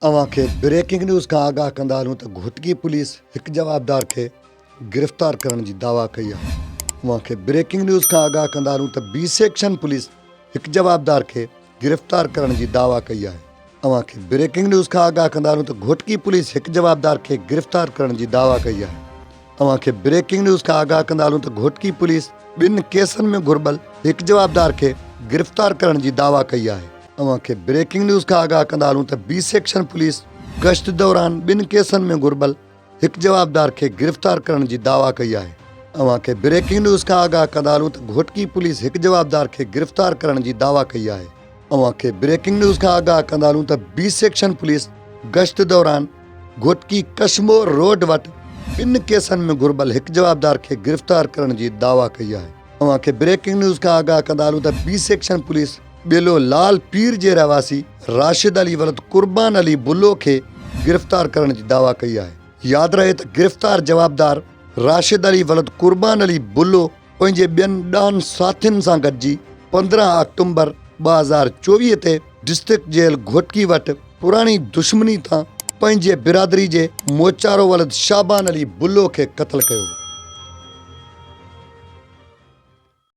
اوهان کي breaking news کان آگاهه ڪندا هلون ته گهوٽڪي پوليس هڪ جوابدار کي گرفتار ڪرڻ جي دعويٰ ڪئي آهي. اوهان کي بريڪنگ نيوز کان آگاهه ڪندا هلون ته بي سيڪشن پوليس هڪ جوابدار کي گرفتار ڪرڻ جي دعويٰ ڪئي آهي. اوهان کي بريڪنگ نيوز کان آگاهه ڪندا هلون ته گهوٽڪي پوليس هڪ جوابدار کي گرفتار ڪرڻ جي دعويٰ ڪئي آهي. اوهان کي بريڪنگ نيوز کان آگاهه ڪندا هلون ته گهوٽڪي پوليس ٻن ڪيسن ۾ گهربل هڪ جوابدار کي گرفتار ڪرڻ جي دعويٰ ڪئي آهي. اوهان کي بريڪنگ نيوز کان آگاهه ڪندا هلون ته بي سيڪشن پوليس گشت دوران ٻن ڪيسن ۾ گهربل هڪ جوابدار کي گرفتار ڪرڻ جي دعويٰ ڪئي آهي. اوهان کي بريڪنگ نيوز کان آگاهه ڪندا هلون ته گهوٽڪي پوليس هڪ جوابدار کي گرفتار ڪرڻ جي دعويٰ ڪئي آهي. اوهان کي بريڪنگ نيوز کان آگاهه ڪندا هلون ته بي سيڪشن پوليس گشت دوران گهوٽڪي ڪشمور روڊ وٽ ٻن ڪيسن ۾ گهربل هڪ جوابدار کي گرفتار ڪرڻ جي دعويٰ ڪئي آهي. اوهان کي بريڪنگ نيوز کان آگاهه ڪندا هلون ته بي سيڪشن پوليس ٻيلو لال پير جي رهواسي راشد علي ولد قربان علي بلو کي گرفتار ڪرڻ جي دعويٰ ڪئي آهي. ياد رهي ته گرفتار جوابدار راشد علي ولد قربان علي بلو پنهنجي ٻين ڏهن ساٿين سان گڏجي 15 آڪٽومبر 2024 تي ڊسٽرڪٽ جيل گهوٽڪي وٽ پراڻي دشمني تان پنهنجي برادري جي موچارو ولد شعبان علي بلو کي قتل ڪيو هو.